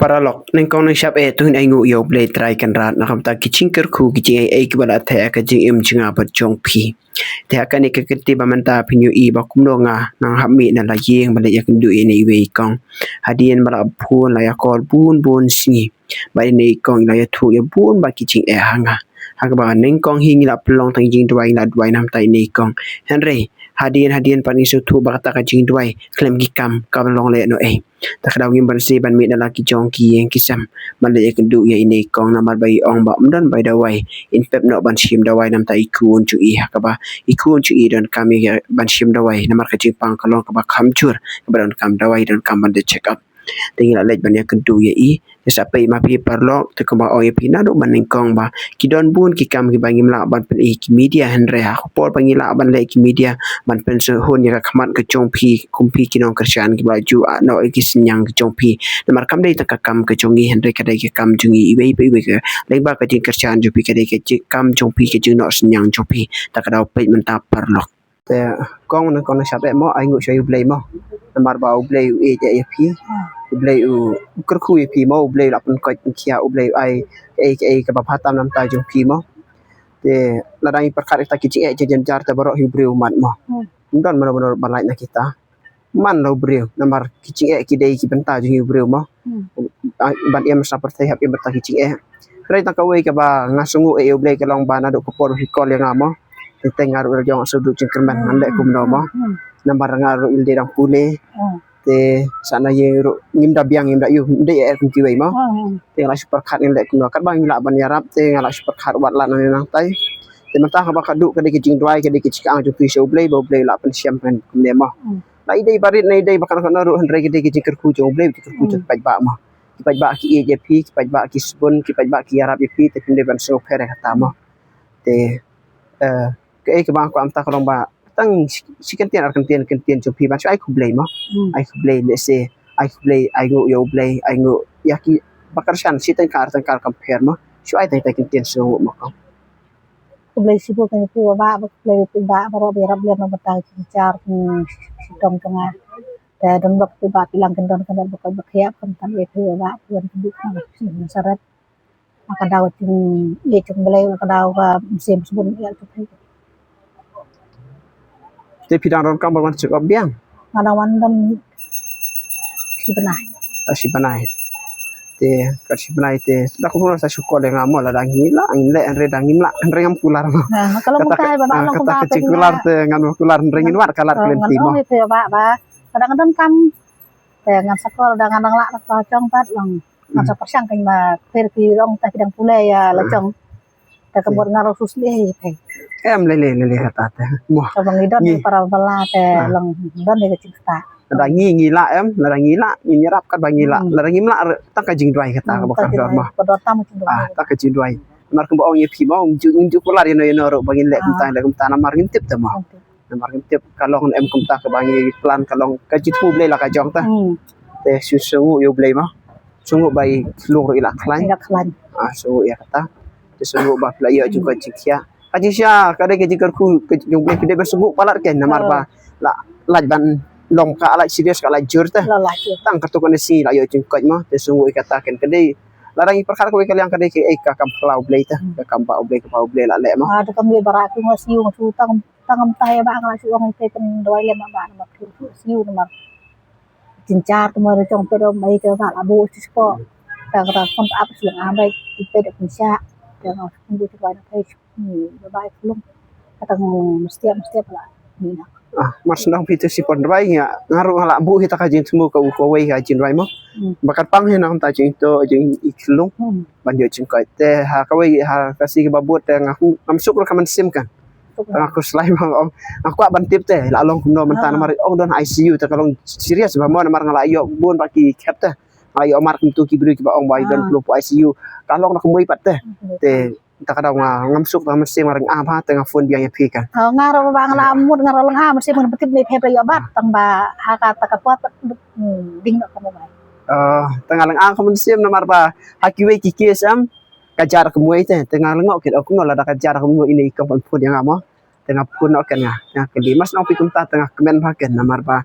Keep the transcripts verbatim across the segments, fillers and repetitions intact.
Paralok, nyngkong nyngshap eh to ngin ainguh ïa U Blei Trai Kynrad na ka bynta ki jingkyrkhu ki jingaiei kiba la theh ha ka jingim jong nga bad jong phi. Te ha kane ka kynti ba mynta phin ïohi ba kumno nga nang hap mih na la ïing ban leit ïakynduh ïa ine i wei i kong. Hadien ba la phone la ïa call bun bun sngi. Bad ine i kong i la ïathuh ïa bun bha ki jingeh ha nga. Ha kaba nyngkong hi ngi la pynlong tang jingduwai, ngi la duwai na ka bynta ine i kong. Hynrei hadien hadien pat ngi sngewthuh ba kata ka jingduwai khlem ki kam kam long lehnohei. Te ka daw ngim banse ban mih na la ki jong ki ïing ki sem ban leit ïakynduh ïa ine i kong, namar ba i ong ba ym don ba i dawai. In pep noh ban shim dawai na ka bynta i khun jong i, ha kaba i khun jong i donkam ïa ban shim dawai namar ka jingpang ka long kaba kham jur, kaba donkam dawai, donkam ban da check up. Te ngi la leit ban ïakynduh ïa i. Te sa peit ma phi paralok, te kumba ong ïa phi naduh mynnyngkong ba ki don bun ki kam kiba ngim lah ban pyni ha ki media, hynrei ha ka por ba ngi lah ban leh ha ki media ban pynsngewhun ïa ka khmat ka jong phi kum phi ki nongkyrshan kiba la ju ah noh ïa ki synñiang ka jong phi. Namar kam dei tang ka kam ka jong ngi, hynrei ka dei ka kam jong ngi iwei pa iwei, ka lyngba ka jingkyrshan jong phi, ka dei ka jing, kam jong phi, ka jingnoh synñiang jong phi. Te ka daw peit mynta paralok. Te kong, nyngkong nyngshap eh mo, ainguh sha U Blei mo. Namar ba U Blei u ïeit ïa phi. U Blei u, u kyrkhu ïa phi mo, U Blei u la pynkoit pynkhiah, U Blei u ai kaei kaei kaba bha tam na ka bynta jong phi mo. Te lada ngi pyrkhat ïa kita ki jingeh jynjar te baroh hi u briew u mad mo. Hmm. Ym don mano mano ban lait na kita. Man la u briew, namar ki jingeh ki dei ki bynta jong hi u briew mo. Hmm. Ah, ban ïam sa pyrthei hap ïam bynta ki jingeh. Hynrei tang kawei kaba nga sngew eh ïa U Blei ka long ba naduh ka por hi call ïa nga mo. Teng teng nga ruh la jong shu duh jingkyrmen ngan leh kumno mo. Hmm. Namar nga ruh i la dei dang pule. Hmm. Te sa na ïing ruh ngim da biang, ngim da ïoh, ngim da ïoh eh kum kiwei mo. Hmm. Te nga la shu pyrkhat ngan leh kumno, katba ngi lah ban ïarap te nga la shu pyrkhat wat lad nangne nangtai. Te mynta kaba ka duh ka dei ka jingduwai, ka dei ka jingkyrshan jong phi sha U Blei ba U Blei u lah pynshitom kumne mo. Hmm. La i dei barit, na i dei ba kano kano ruh, hynrei ka dei ka jingkyrkhu jong U Blei, ka jingkyrkhu jong ki paidbah mo. Ki paidbah ki ïeit ïa phi, ki paidbah ki sbun, ki paidbah ki ïarap ïa phi, te phim dei ban sngewpher ïa kata mo. Te, eh, kaei kaba nga kwah mynta ka long ba tang shi, shi kyntien ar kyntien, kyntien jong phi ban shu ai khublei mo. Hmm. Ai khublei lehse, ai khublei, ainguh ïa U Blei, ainguh ïa kiba kyrshan shi tyngka ar tyngka kam pher mo. Shu ai tang tang kyntien sngewnguh mo kong. Khublei shibun ïa phi Bah, ba khublei ïa phi Bah, baroh ba ïarap lem na ka bynta ka jingshar ka shitom jong nga. Te don ba phi Bah phi la kyndon ka met ba koit ba khiah, khamtam ïa phi Bah, phi wan kynduh ka Nasaret. Ka daw ka jingïeit jong U Blei, ka daw ka mynsiem shibun ïa phi. Te phi dang donkam ban wan check up biang? Nga dang wan don shi bnai. Ah, shi bnai. Te ka shi bnai te da kumno sa shu call ïa nga mo, lada ngi lah ngin leh, hynrei da ngim lah hynrei ngam kular mo. Nah, ka long kata ka, kumta ba, ah, long kata kumta ka jingkular te ngan kular hynrei ngin wad ka lad ka lynti mo. Ngan ong ïa phi Bah, ba ka dang donkam te ngan sa call, da ngan dang lah, da ka jong pat long. Ngan sa pyrshang kein ba pher ki long te ki dang pule ïa la jong. Te ka mut nga ruh shu slieh ïa phi. Em, lei lei lei lei kata te. Mo. Kaba ngi don ngi para bala te long don ïa ka jingktah. Lada ngi ngi lah em, lada ngi lah ngin ïarap katba ngi lah. Hmm. Lada ngim lah tang ka jingduwai kata kaba ka don mo. Ka don tang ka jingduwai. Ah, tang ka jingduwai. Namar kumba ong ïa phi mo, ngim ju, ngim ju kular ïano ïano ruh ba ngin leh kumta, leh kumta namar ngim tip te mo. Namar ngim tip, ka long em kumta kaba ngi plan, ka long ka jingthmu Blei la ka jong ta. Hmm. Te shu sngewnguh ïa U Blei mo. Sngewnguh ba i khyllung ruh i la khlaiñ. I la khlaiñ. Ah, sngewnguh ïa kata. Te sngewnguh ba phi la ïoh jingkoit jingkhiah. Ka jingshisha ka dei ka jingkyrkhu ka jong U Blei, phi dei ban sngewnguh palat kein namar ba la lait ban long ka lait serious, ka lait jur te. La lait jur. Tang katto katne sngi la ïoh jingkoit mo. Te sngewnguh ïa kata kein, ka dei lada ngi pyrkhat kawei ka liang ka dei kaei ka kam phylla U Blei te. Hmm. Ka kam ba U Blei, kaba U Blei la leh mo. Ah, te kam ïa baroh ki nga siew nga shu tang Tang kumta ïa Bah nga la shu ong ïa phi pynduwai lem Bah, namar phi shu siew namar jynjar te mo, re jong phi dom ai te Bah la buh shisha. Te kata phone ap shu long ambai ïa phi da pynshah. Te nga shu pynduwai na phi shu, hmm, Bah ïa phi long. Kata nga mesti mesti la ni na. Ah, mar shu ong phi te shu pynduwai, nga, nga ruh nga la buh hi ta ka jingthmu ka u kawei ka jingduwai mo. Hmm. Ba kyrpang hi na kumta jingto jing i khyllung. Hmm. Ban ïoh jingkoit te ha kawei ha ka sngi kaba bud te nga, ngam suk ruh ka mynsiem kan. Te nga khuslai ba nga ong, nga kwah ban tip te la long kumno mynta namar ong don I C U te ka long serious ba mo, namar nga la ïoh bun ba ki khep te. Nga la ïoh mar kumtu ki briew kiba ong ba i don pynlong poi I C U. Ka long na kumwei pat te. Te ta ka daw nga ngam suk, ka mynsiem nga rynga ba te nga phone biang ïa phi ka. Oh, nga ruh ba nga la mut nga ruh rynga mynsiem, nga ba tip ne phi ba ïoh bat tang ba ha kata ka por pat, hmm, ding noh ka mobile. Oh, te nga rynga ka mynsiem namar ba ha kiwei ki case em ka jar kumwei te, te nga lyngngoh kit, oh, kumno lada ka jar kumwei ine i kong ban phone ïa nga mo. Te nga phone noh kein nga, te nga kylli, mas nong phi kumta, te nga kmen bha kein namar ba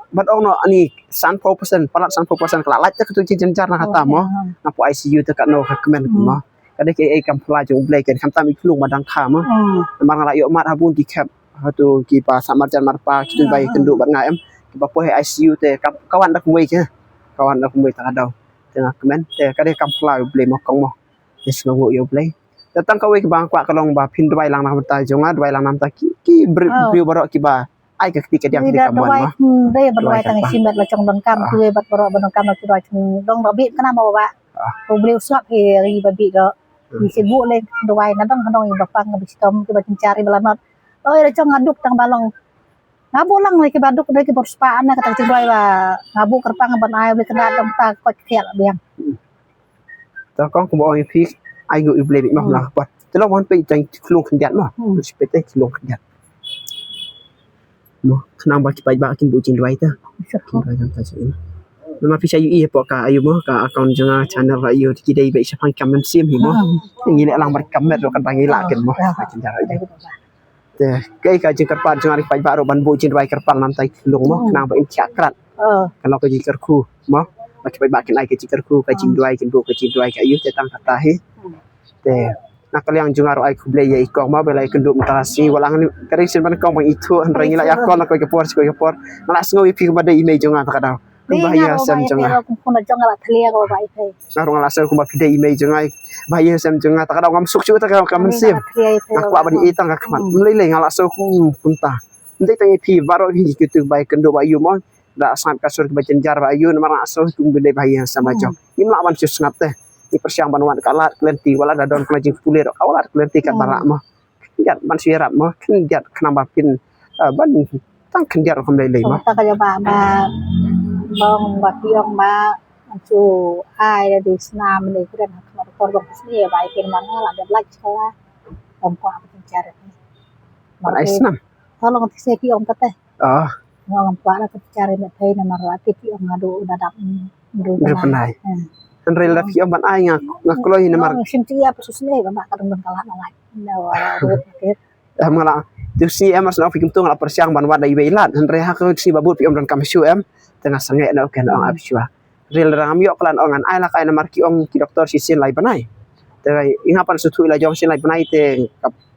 Bad ong no ani san phew percent, palat san phew percent ka la lait te katu ki jynjar na kata mo. Na pu I C U te ka no ka kmen mo. Ka dei ki ei kam pla jong U Blei ken khamtam i klung ma dang kha mo. Namar nga la ïoh mad ha bun ki khep. Hatu ki ba sa marjan marpa ki tu bai kynduh bad nga em. Ki ba poi I C U te ka wan da kumwei ke. Ka wan da kumwei ta ka daw. Te nga kmen te ka dei kam pla U Blei mo kong mo. Te sngewnguh ïa U Blei. Te tang kawei kaba nga kwah ka long ba phin duwai lang na ka bynta jong nga, duwai lang na ka bynta ki, ki briew, briew baroh kiba ai ka kti ka diang ka dei ka mon ma. Dei ba duwai tang i simet la chong donkam, kiwei bad baroh ba donkam la ki duwai chong dong ba bit kana ma ba. U Blei u sngap hi ri ba bit ro. Ni sibu le duwai na dong dong i ba pang ba sitom kiba jynjar i ba lanot. Oi la chong aduk tang ba long. Nga buh lang ki baduk dei ki bor spa ana kata ki duwai ba nga buh kyrpang ban ai beli kena dong ta kot khial biang. Ta kong kumba ong ïa phi ai ngu U Blei bik mah lah pat. Te long wan pe tang klung khyndiat mah. Sipet te klung khyndiat. Mo khnang ba ki paidbah kin buh jingduwai ta. Kin duwai ta sha ïa. Namar phi sa ïohi hapoh ka ayu mo ka account jong nga channel ka ayu ki dei ba i shaphang kam mynsiem hi mo. Ngi leh lang bad kam met ruh kan ba ngi lah kin mo. Ka jynjar ayu. Te kaei ka jingkyrpad jong nga ri paidbah ruh ban buh jingduwai kyrpang namta ki lung mo khnang ba in thiah krat. Ka long ka jingkyrkhu mo. Ba ki paidbah kin ai ka jingkyrkhu ka jingduwai kin buh ka jingduwai ka ayu te tang kata hi. Te na ka liang jong nga ruh ai khublei ïa i kong mo ba la ïakynduh mynta shi wat la ngan ka dei sien ban kong ban ithuh hynrei ngi la ïakol na kawei ka por shi kawei ka por. Nga la sngew ïa phi kumba dei i mei jong nga ta ka daw. Kumba ïa sem jong nga. Nga ruh nga la sngew kumba phi dei i mei jong nga. Ba ïa sem jong nga ta ka daw ngam suk shuh ta ka mynsiem. Nga kwah ban ïa tang ka khmat. Mlei lei nga la sngew kum kumta. Mdei tang ïa phi baroh hi ki tu ba ïakynduh ba ïa mo. Da sngap ka sur ba jynjar ba ïa namar nga sngew kum ba dei ba ïa sem ba jong. Ngim lah ban shu sngap te. Ngi pyrshang ban wan ka lad ka lynti wat la da don ka jingpule ruh ka lad ka lynti kat ba lah mo. Khyndiat ban shu ïarap mo khyndiat khnang ba phin ban tang khyndiat ruh kam lei lei mo. Ta ka jaba ba bong ba phi ong ba ngan shu ai da di snam ne kren ha khmat kor bong sni ba ai phin man la da lait sha la. Bong kwah ba phin jar. Ban ai snam. Tolong ti se phi ong kata. Ah. Ngam kwah la ka phi jar ne phi namar la ti phi ong ngadu da dap. Ndu pynai. Hynrei la phi ong ban ai nga nga kloi namar. Sim ti ïa pa su sni ba ma ka dang ban ka la na lai. Em nga la tu sni em mas na phi kumtu nga la pyrshang ban wad da iwei lad hynrei ha ka sni ba bud phi ong donkam shuh em. Te nga sangeh na ong ap shuwa. Hynrei la ngam ïoh khlem ong ngan ai la kai namar ki ong ki doktor shisien lai bnai. Te i nga pan shu thuh la jong shisien lai bnai te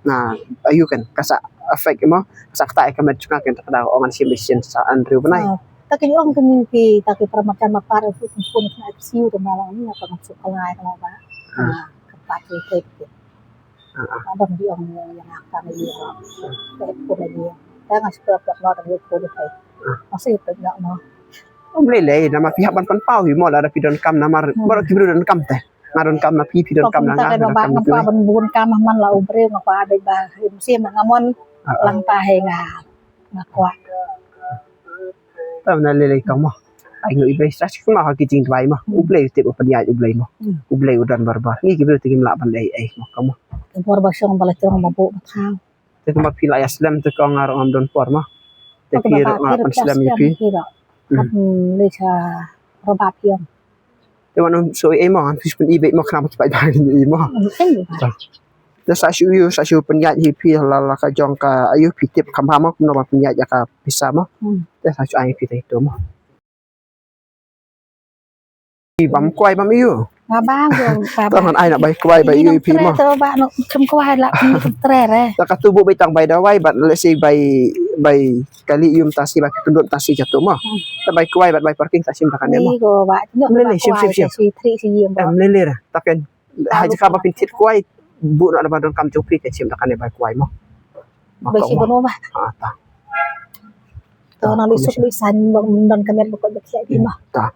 na ayu kan ka sa affect mo ka sa kata ka met jong nga kan ta ka da ong ngan shim shisien sa hynriew bnai. Ta ki ong ki ki ta ki para macam apa ru pun pun na I C U te ma la ni apa ngan shu khlai khlai ba. Ka pa ki te. Abang di ong ïa nga ka ngi ïa. Te pun ïa. Ta nga shu pun ïa. Masih pun ïa. Ym lei lei namar phi hap ban pynpaw hi mo lada phi donkam namar baroh ki briew donkam te. Nga donkam na phi phi donkam na nga. Nga donkam na phi. Ban bun kam man la u briew nga pa dei ba hi mynsiem nga mon lang ta he nga. Nga kwah. Tam na lei lei kam mo. Ai ngu i brei sa shi ma ha ki jingduwai mo. U Blei u tip u pynïaid u Blei mo. U Blei u don barbar. Ngi ki briew te ngim lah ban lei ei mo kam mo. Bor ba shong ba la trong ba buh ba thaw. Te kumba phi la ïa slem te kong nga ruh ngam don por mo. Te phi ruh nga pynslem ïa phi. Lei sha robot phi ong. Te wan um shu ei mo ngan phi pyn i beit mo khnang ba ki paidbah kin i mo. Te sa shu ïa sa shu pynïaid hi phi la la ka jong ka ayu phi tip kham ha mo kumno ba pynïaid ïa ka pisa mo. Te sa shu ai phi te to mo. Bam kwai bam ïu. Nga bam ïu. Tang ngan ai na bai kwai bai ïu phi mo. Tre to ba no kem kwai la kem tre re. Ta ka tu bu bai tang bai dawai bad lesi bai bai kali ïu mynta shi ba ki pyndut mynta shi jatu mo. Ta bai kwai bad bai parking ta shim ta kane mo. Ni go ba. Mlele shim shim shim. Shi tri shi ïu mo. Mlele ra ta ken. Ha jaka ba pynthit kwai bu na ba donkam jong phi ka shim ta kane bai kwai mo. Ba shi bano ba. Ah ta. To na li suk li san bang don kamet ba ko ba thiah di ma. Ta.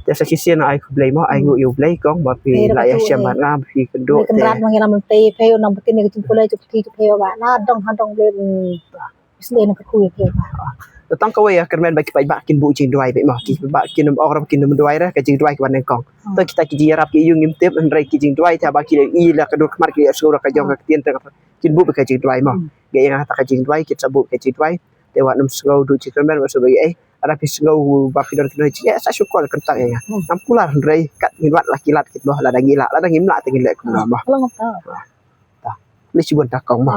Te sa shisien ai khublei mo ai ngu ïa u Blei kong ba phi la ïa shem bad nga ba phi kynduh te. Kan rat ma ngi lam te phi u nam phi ne ka jingpule jong phi jong phi ba na dong ha dong Blei. Shisien ka khublei phi ba. Te tang kawei ïa kyrmen ba ki paidbah kin buh jingduwai bad mo ki paidbah kin ym ong ram kin ym duwai re ka jingduwai ki ban nyngkong. Te kita ki jingïarap ki ïa ngim tip hynrei ki jingduwai te ba ki ïa i la ka dur khmat ki ïa sngew ra ka jong ka ktien te kin buh ba ka jingduwai mo. Ïa nga ta ka jingduwai kin sa buh ka jingduwai. Te wat nym sngew duh jingkyrmen wat sngew ei. Lada phi sngew ba phi don kino jingeh sa shu call kyntak ïa nga. Ngam kular hynrei kat ngin wad la ki lad kit mo lada ngi lah lada ngim lah te ngin leh kumno mo. Lei shibun ta kong mo.